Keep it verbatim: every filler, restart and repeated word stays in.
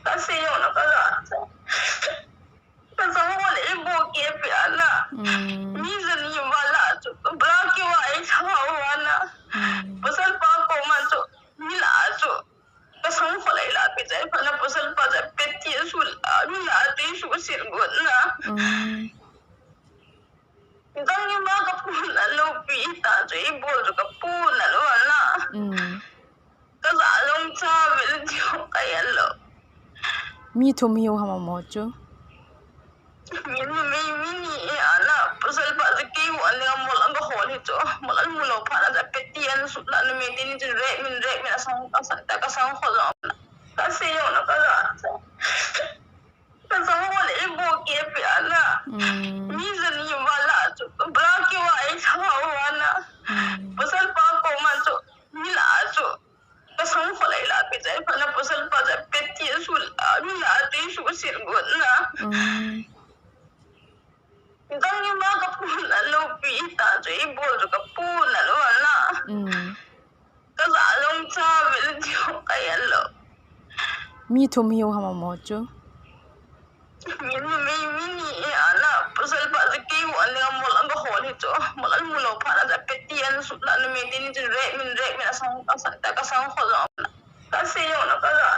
Ka se yo na ka la. Ka sa ho le bo ke pe ana. Mi zan ni wala chu. Bra ke wa e sa wa na. Pasal pa ko man chu. Mi la chu. Ka sang kho lai la pe jai pa na pasal pa ja pe ti su la. Mi la ti su sir got na. Dang ni ma ka pu na lo pi ta chu i bol chu ka pu na lo na. Ka za long cha ve le ti ho ka ya lo. Mi thum hiu hama mo chu. Mi, mi, mi, mi ni e ana pasal pa chu ke u an le mo lang ka hol hi chu. Mo lang mu lo pa na ja pe ti an su la na me ti ni chu re min re min a sang ka sang ta ka sang kho lo na. Ka se yo na ka la. Ka sa ho le bo ke pe ana. Mi zan ni wala chu. Bra ke wa e sa wa na. Pasal pa ko man chu. Mi la chu. Ka sang kho lai la pe jai pa na pasal pa ja pe ti su la. Mi la ti su sir got na. Dang ni ma ka pu na lo pi ta chu i bol chu ka pu na lo na. Ka za long cha ve le ti ho ka ya lo. Mi thum hiu hama mo chu. Mi, mi, mi, mi ni e ana pasal pa chu ke u an le mo lang ka hol hi chu. Mo lang mu lo pa na ja pe ti an su la na me ti ni chu re min re min a sang ka sang ta ka sang kho lo na. Ka se yo na ka la.